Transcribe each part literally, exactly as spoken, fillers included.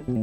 Frère.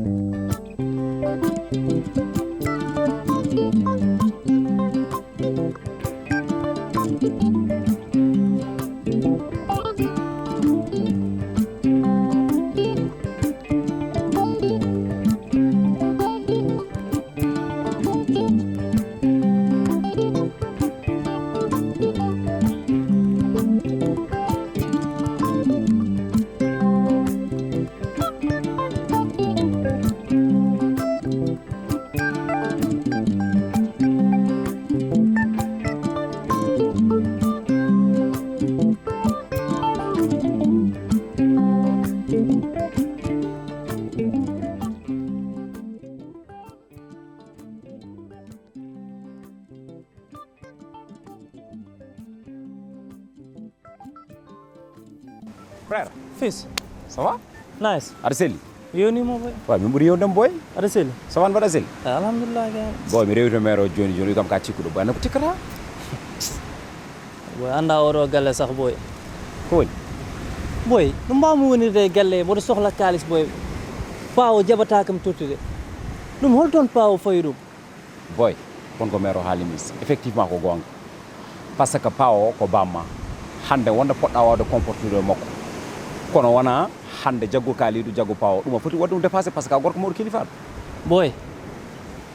Fils. Ça va? Nice. Aɗa selli? Yoni mo boy. Wa, min ɓuri yewdem boy. Aɗa selli? Ça va, mbaɗa selli? Alhamdulillah, gay. Boy, mi rewito maire o joni joni, kam ka cikkuɗo boy, anna ko tikkata? Boy, anda oɗo galle sah boy. Ko woni? Boy, no mbawmi wonirde e galle, mboɗo sohla kalis boy. Pawo jaɓata kam tottude. Ɗum hol toon pawo fawi ɗum? Boy, kon ko maire o haali mis, effectivement ko goonga. Par ce que pawo ko bamma. Hande wonde poɗɗa wawde comportude e makko. Kono wona hande jaggu Kalidou, jaggu pawo. Ɗum a foti waɗde ɗum dépassé par ce que a gorko mawɗo kilifaɗo. Boy,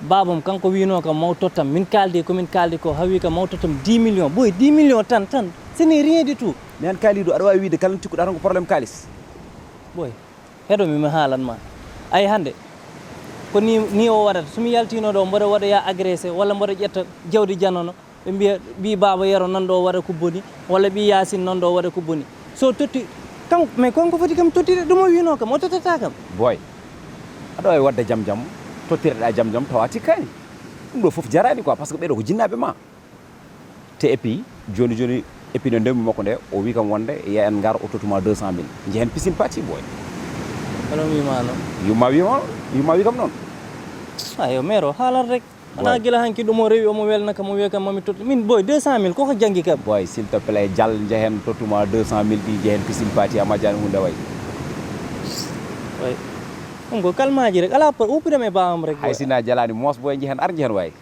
babam kanko wino kam maw tottam. Min kaldi ko min kaldi ko, hawi kam maw tottam dix millions. Boy, dix millions tan, tan. Ce n'est rien du tout. Mais an Kalidou, aɗa wawi wiide kala cikkuɗa tan ko problème kalis. Boy, heɗo mi, mi haalan ma. Ay hande, ko ni, ni o waɗata. So mi yaltino ɗo, mboɗo waɗoya agressé, walla mboɗo ƴetta jawdi janono. Ɓe mbiya, ɓi Baaba Yero nan ɗo waɗa ko boni, walla ɓi Yaasin nan ɗo waɗa ko boni. So totti, kam, mais kon ko foti kam tottide, ɗum o wino kam, o tottata kam. Boy, aɗa wawi wadde jam jam, tottireɗa jam jam, tawa tikkani. Ɗum ɗo fof jarani quoi, par ce que ɓeɗo ko jinnaɓe ma. Te et puis, joni joni, et puis no ndewmi makko nde, o wi kam wonde, ya en ngar o tottuma deux cent mille. Jehen piscine party boy. Kono mi wima noon. Yumma wima, yumma wi kam noon. Ayo, maire o haalan rek. Wona gila hanki ɗum o rewi omo welna kam, o wiya kam mami tottu. Min boy, deux cent mille koko janngi kam. Boy, s'il te plaît, jal njehen tottuma deux cent mille ɗi njehen piscine party a majjani hunde way. Way. Ɗum ko kalmaji rek, ala par upidam e bawam rek. Hay boy. Sina jalani mos boy njehen, ar njehen way.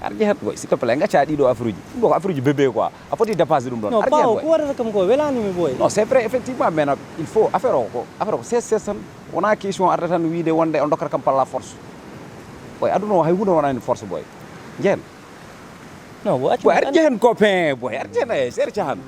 Ar njehen boy, s'il te plaît, ngacca ɗiɗo affaire uji. Ɗum ɗo ko affaire uji bébé quoi. A foti dépassé ɗum ɗon. Non, ar njehen boy. Ko waɗata kam ko welani mi boy. Non, c'est vrai, effectivement, mais nak, il faut affaire o ko, affaire o ko seize seize tan. Wona question arde tan wiide wonde on dokkata kam par la force. Boy, aduna o hay hunde wonani force boy. Njehen. Non, bo accu boy, ar njehen copain, boy, ar njehen ay, ser cahan.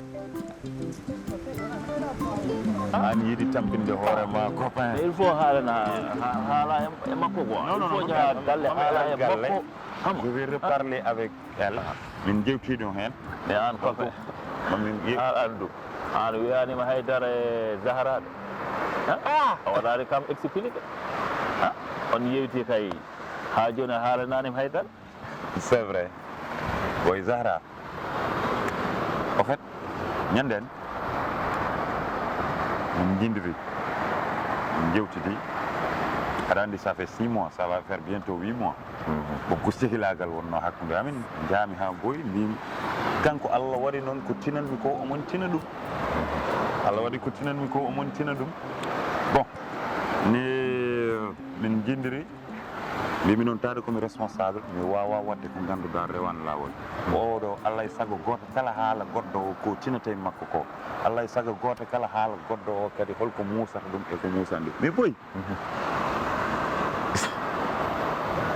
An yiɗi tampinde hoore ma copain. Il faut haalana, ha-, haala e, e makko quoi. Non, non, non, il faut jaha galle, haala e makko. Xam nga? Je vais reparler avec elle. Min jewti ɗum heen. E an copain. Min ye- An andu. An wiyanima haydara e Zahra de. Ha? A waɗani kam expliqué. Ha? On yewti kay. Ha joni a haalananima haydara. C'est vrai. Boy Zahra. Au fait, ñanden, min jindiri, min jewtidi. Aɗa andi, ça fait six mois, ça va faire bientôt huit mois. Bon, ko sehilaagal wonno hakkunde amin, njaami haa boyi, mbimi, kanko Allah waɗi noon ko tinanmi ko, omon tina ɗum. Allah waɗi ko tinanmi ko, omon tina ɗum. Bon, ni min jindiri, mbimi noon, taade komi responsable, mi wawa waɗde ko ngannduɗaa rewan laawol. Oɗo, Allah e sago gooto kala haala goɗɗo o ko tinata e makko ko. Allah e sago gooto kala haala goɗɗo o kadi holko muusata ɗum e ko muusani ɗum. Mi boyi.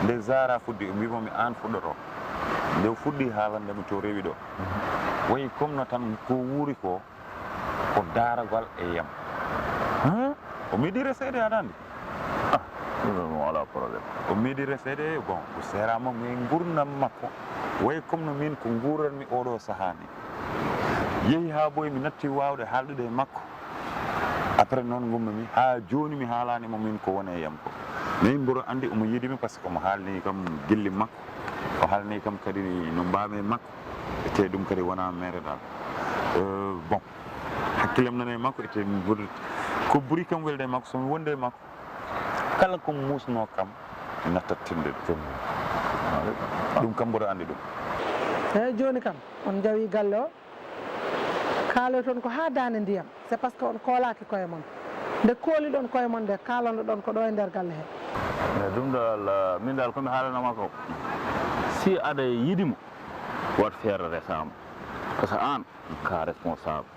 Nde Zahra fuɗɗi, o mbimo mi aan fuɗɗoto. Nde o fuɗɗi haalande mi to rewi ɗo. Wayi comme no tan ko wuuri ko, ko daaragal e yam. Huh? O meeɗi reseede aɗa andi? Ah, ɗum ɗon mo alaa problème. O meeɗi reseede, bon, o seeraama, mais ngurnam makko. Wayi comme no min ko nguuranmi oɗo sahaa ni. Yehi haa boyi mi natti waawde haaldude e makko. Après noon ngummi mi, haa jooni mi haalaani mo min ko woni e yam ko. Mais mboɗo anndi omo yiɗi mi par ce que omo haalni kam gilli makko. O haalni kam kadi no mbaami e makko. Te ɗum kadi wonaa meereɗaal. Euh, bon, hakkillam nana e makko, ete mi ɓuri, ko ɓuri kam welde e makko, so mi wonde e makko, kala ko muusnoo kam, mi nattat tinde ɗum. Ɗum kam mboɗo anndi ɗum. Eeyi, jooni kam, on njawi galle o, kaaloton ko haa daande ndiyam. C'est parce que on koolaaki koye mon. Nde kooliɗon koye mon nde, kaalanoɗon ko ɗo e nder galle he. E ɗum ɗo, Allah, min dal ko mi haalanoma ko, si aɗa yiɗi mo, wat feere resaama. Parce que aan, ka responsable.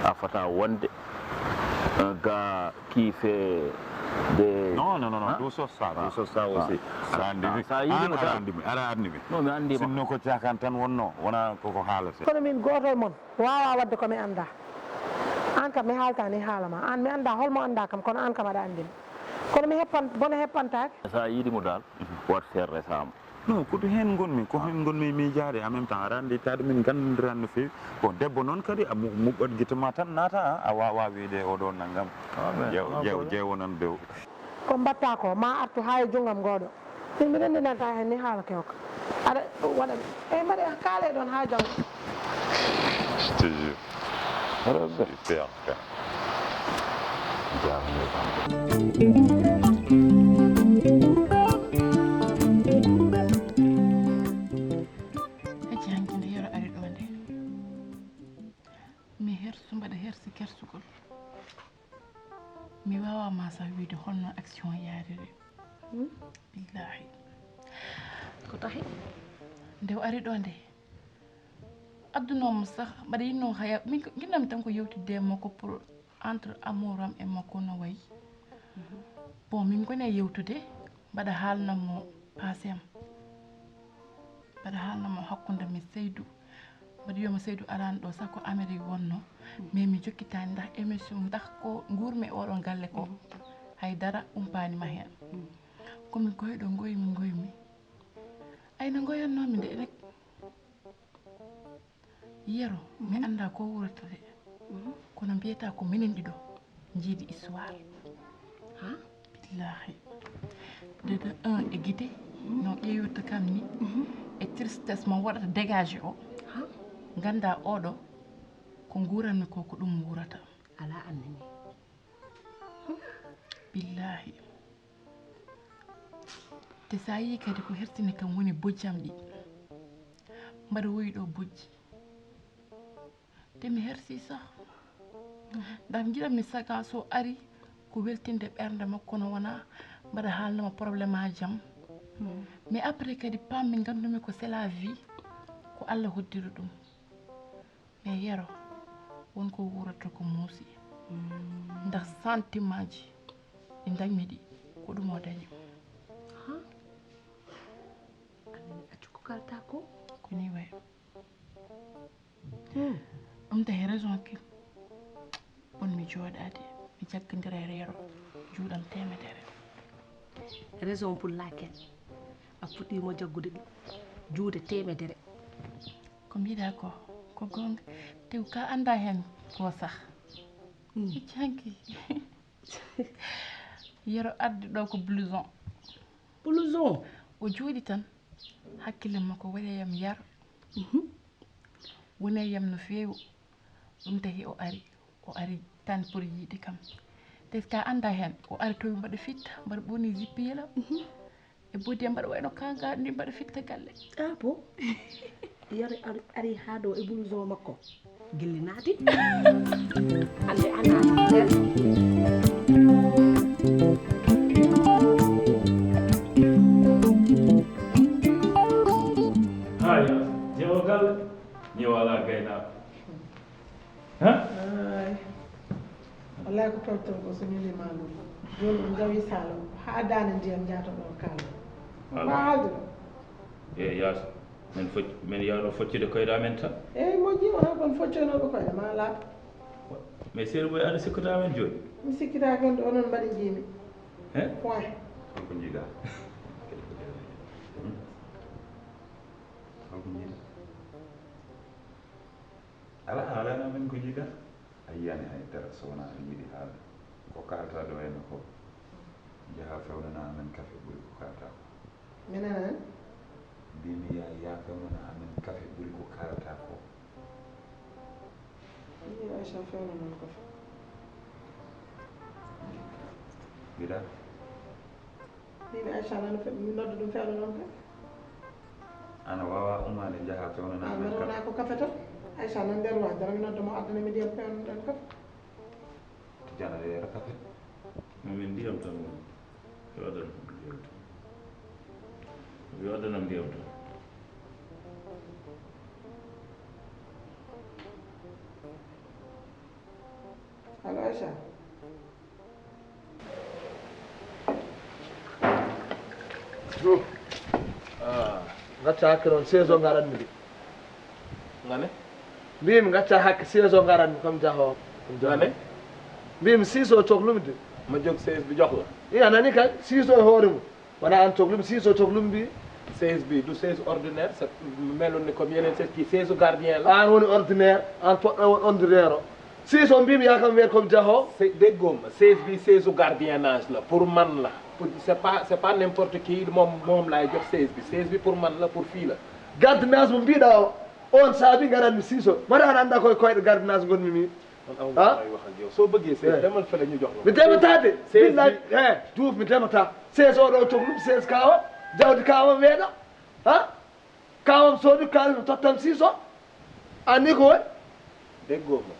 A fota wonde, euh, ga qui fait des... Non, non, non, non. Hein? Tout sauf ça, tout sauf ça aussi. Aɗa anndi mi. Sa yiɗi mo tan. Aɗa anndi mi, aɗa anndi mi. Non, mi anndi ma. Sinno ko caakaan tan wonno, wona koko haalate. Kono min gooto e mon waawaa waɗde ko mi anndaa. Aan kam mi haalta ni haala ma. Aan mi anndaa hol mo anndaa kam, kono aan kam aɗa anndi mi. Kono mi heppan, bone heppantaake. Sa yiɗi mo dal, wat feere resaama. Non, ko to heen ngonmi, ko heen ngonmi e miijaade. En même temps, aɗa anndi taade min nganndiran no feewi. Bon, debbo noon kadi, a mu-, muɓɓat gite ma tan naata, a, a waawaa wiyde oɗo nanngam. Ah, ben, jeew-, non, jeew-, problème. Jeewonan bew. Ko mbaɗta ko, ma artu haa e junngam ngooɗo. Min mi renndinanta heen ni haala kewka. Aɗa waɗa, e mbaɗe kaale ɗoon haa janngo. Je te jure. Super. Hecci hanki nde Yero ari ɗo nde. Mi hersu mbaɗa hersi kersugol. Mi waawaa ma sah wiyde holno action yaariri. Hmm? Billaahi. Ko tahi? Nde o ari ɗo nde, addunooma sah, mbaɗa yinnoo haya, min ko, nginnami tan ko yewtidde e makko pour entre amour am e makko no wayi. Bon, min ngoni e yewtude, mbaɗa haalna mo passé am. Mbaɗa haalna mo hakkunde mi Seydou. Mbaɗa wiya mo Seydou araani ɗo, sah ko Amérique wonno. Mais mi jokkitaani ndax émission, ndax ko nguurmi e oɗo galle ko. Hay dara umpaani ma heen. Ko mi goyɗo, ngoymi, ngoymi. Ay no ngoyannoomi nde, ene Yero, mi anndaa ko wuurata de. Kono mbiyata ko minen ɗiɗo njiidi histoire. Ha? Billaahi. De, de un e gite, no ƴeewirta kam ni, e tristesse mo waɗata dégagé o. Ha? Nganndaa oɗo, ko nguuranmi ko, ko ɗum wuurata. Alaa annani. Billaahi. Te sa yii kadi ko hertini kam woni bojji am ɗi. Mbaɗa woyi ɗo bojji. Te mi hersi sah. Ndax njiɗanmi saga so ari ko weltinde ɓernde makko, kono wona mbaɗa haalnama problème aji am. Mais après kadi pammi, ngandumi ko c'est la vie, ko Allah hoddiri ɗum. Mais Yero, won ko wuurata ko muusi. Ndax sentiment ji ɗi ndañmi ɗi, ko ɗum o dañi. Ha? Aɗa accu ko kalta ko? Ko ni wayi. Hmm. Ɗum tahi raison ki. Won mi jooɗaade, mi jaggindira e Yero juuɗam teemedere. Raison pour laquelle a fuɗɗiima jaggude ɗum juuɗe teemedere. Ko mbiɗa ko, ko goonga. Tew ka annda heen ko sah. Mm. Hecci hanki. Yero addi ɗo ko blouson. Blouson? O jooɗi tan, hakkille makko waɗi e yam yar. Mhm. Woni e yam no feewi. Ɗum tahi o ari, o ari tan pour yiide kam. Te ka annda heen, o ari tawi mbaɗa fitta, mbaɗa ɓorni jippi yela. Mhm. E bodi am mbaɗa wayno kanga ni mbaɗa fitta galle. Ah bon? Yero ari, ari haa ɗo e blouson makko. Gelle naati. Hannde a naati. Haya, jewo galle. Ñewo alaa gaynaaɓe. Hein? Ay. Wallaay ko tolton ko so ñuli ma ɗum. Jooni on njawi saalo haa daande ndiyam njaata ɗon kaala. Ko haalde ɗo? E yaasa. Men foc-, men yaano foccude koyɗe amen tan. Eyi, moƴƴi, wonaa kon foccoynooɓe koyɗe ma laaɓa. Mais Seeri Boy, aɗa sikkude amen jooni? Mi sikkitaaki on, ɗo onon mbaɗi njiimi. He? Point. Kanko njiiɗa. Hmm? Kanko njiiɗa. Alaa, haalana men ko njiiɗa. A yiyani hay dara so wonaa aɗa yiɗi haalde. Ko kaalta ɗo e makko. Njaha fewnana amen kafe ɓuri ko kaalta ko. Mi nanaani. Mbimi yaa, yaa fewnana amen kafe ɓuri ko kaalta ko. Mbimi Aïcha fewna noon kafe. Mbiɗa? Mbimi Aïcha nana fe-, mi nodda ɗum fewna noon kafe. Ana waawa ummaade njaha fewnana amen kafe. Wona ko kafe tan. Aïcha nan nder wa, dara mi nodda mo addana mi ndiyam fewna ɗen kafe. Tijjana de yara kafe. Min ndiyam tan woni. Yo adana ndiyam tan. Yo adanam ndiyam tan. Allo, Aïcha. Diouf. Ah, Gacca hakke noon, seize o ngaranmi de. Ngane? Mbimi gacca hakke, seize o ngaranmi comme jaho. Ngane? Mbimi six o coklumi de. Ma jóg seize bi jox la. I a nani kay, six o e hoore mum. Wona an coklumi, six o coklumi mbi. Seize bi du seize ordinaire, c'est mel ni comme yeneen seize kii, seize gardien la. An woni ordinaire, an poɗɗo won ordinaire o. Six o mbimi ya kam weer comme jaho. C'est déggoo ma, seize bi seize gardiennage la, pour man la. Pour c'est pas c'est pas n'importe qui moom moom laay jox seize bi. Seize bi pour man la, pour fii la. Gardiennage mo mbiɗa o, on saabi ngaranmi six o. Mbaɗa an annda koye koyɗe gardiennage gonmi min. Man aw ma may wax ak yow, soo bëggee seize demal fële ñu jox la. Mi demataade. Seize Billahi, eh, Diouf, mi demata. Seize o ɗo coklum, seize kawa, jawdi kawa weeɗa. Ha? Kawam soodi, kalis mi tottam six o. Anni ko woni? Déggoo ma,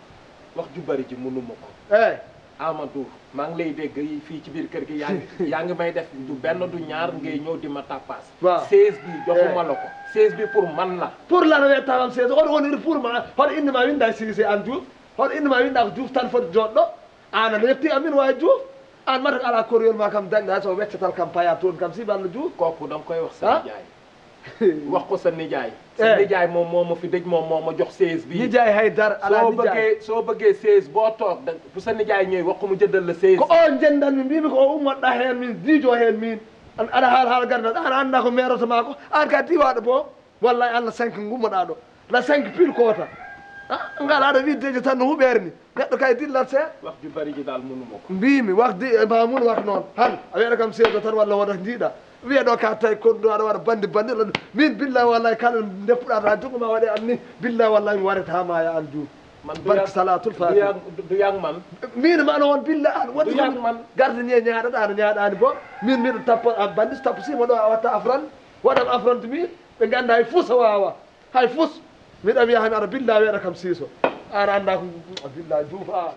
wax ju bari ji mënuma ko. Eh, Amadou, maa ngi lay dégg yi fii ci biir kër gi, yaa ngi yaa ngi may def du benn du ñaar, ngay ñëw di ma tappaas. Waaw. Seize bi joxuma la ko. Seize bi pour man la. Pour lan wettawam seize o? Hoto woniri pour ma, hoto inde ma winda six o an Diouf? Hoto inde ma winda ko Diouf tan foti joɗɗo? An aɗa yetti amin wawi Diouf. An mata ala koriyol ma kam dañɗa so weccatal kam paya toon kam si balla Diouf. Kooku danga koy wax sa Ah? Nijaay. Wax ko sa nijaay. Sa Eh. Nijaay moom moo ma fi dëj, moom moo ma jox seize bi. Nijaay haydara ala Soo nijaay. Bëggee soo bëggee seize boo toog da bu sa nijaay ñëwee, wax ko mu jëndal la seize. Ko on jenndanmi mbimi ko o ummatɗa heen min, diijo heen min. An aɗa haala haala garda, an annda ko meroto ma ko. An ka diwaɗo bo. Wallahi an la cinq ngummoɗa ɗo. La cinq pile kota. Ah, ngal aɗa wi dejo tan no huɓeere ni. Neɗɗo kay dillat se. Wax ju bari ji daal mënuma ko. Mbimi wax di e ma mun wax noon. Han a wiyata kam seize o tan walla woda jiiɗa. Wiya ɗo ka tawi koɗɗo aɗa waɗa bandi bandi lan. Min billahi wallahi kala ndeppuɗa ta jungo ma waɗe an ni. Billahi wallahi mi warata ha maya an Diouf. Man du Barke yàgg salatul du fatiha. Yàgg du yàgg man. Min ma no won billahi an wadi Du yàgg man. Garde ni ñaɗaɗa aɗa ñaɗani bo. Min miɗo tappa an bandi tappa simo ɗo a watta afran. Waɗam afrante min. Ɓe ganda hay fus a wawa. Hay fus. Miɗa wiya hami aɗa billahi weɗa kam six o. An anda ko billahi Diouf a.